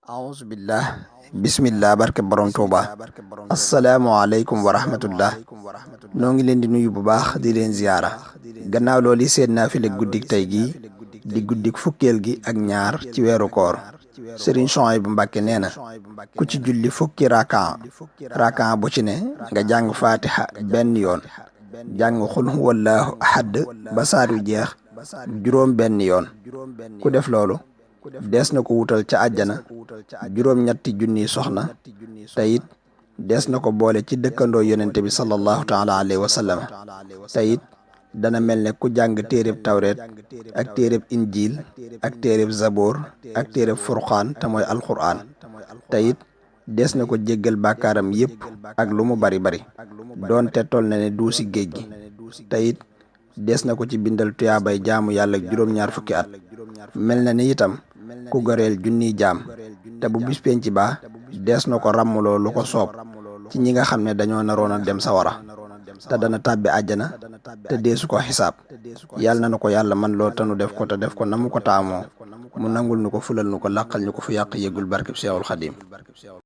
auzu billah bismillah barke borom Tuuba asalaamualeykum wa rahmatullah noo ngi leen di nuyu bu baax di leen ziyaara gannaaw loolu seen naafile guddik tey gi di guddik fukkeel gi ak ñaar ci weeru koor Sëriñ Suhaybu Mbàkke nee na ku ci julli fukki rakan bu ci ne nga jàng fatiha benn yoon jàng xul huwallaahu ahad ba saar wi jeex juróom benn yoon ku def loolu dees na ko wutal ca àjjana juróom ñetti junniy soxna te it dees na ko boole ci dëkkandoo yonente bi sallallahu taala alayhi wa sallam te it dana mel ne ku jàng téereb tawreet ak téereb injil ak téereb zaboor ak téereb furqaan te mooy alquraan te it dees na ko jéggal bàkkaaram yépp ak lu mu bari bari doonte tol na ne duusi géej gi te it dees na ko ci bindal tuyaabay jaamu yàlla juróom-ñaar fukki at mel na ni itam ku goreel junniy jaam te bu bis penc ba dees na ko ràmmuloo lu ko soob ci ñi nga xam ne dañoo naroon a dem sawara te dana tàbbi àjjana te deesu ko xisaab yàlla na ko yàlla man loo tanu def ko te def ko na mu ko taamoo mu nangul nu ko fulal nu ko làqal ñu ko fu yàq yëgul barkeb Seexul Xadiim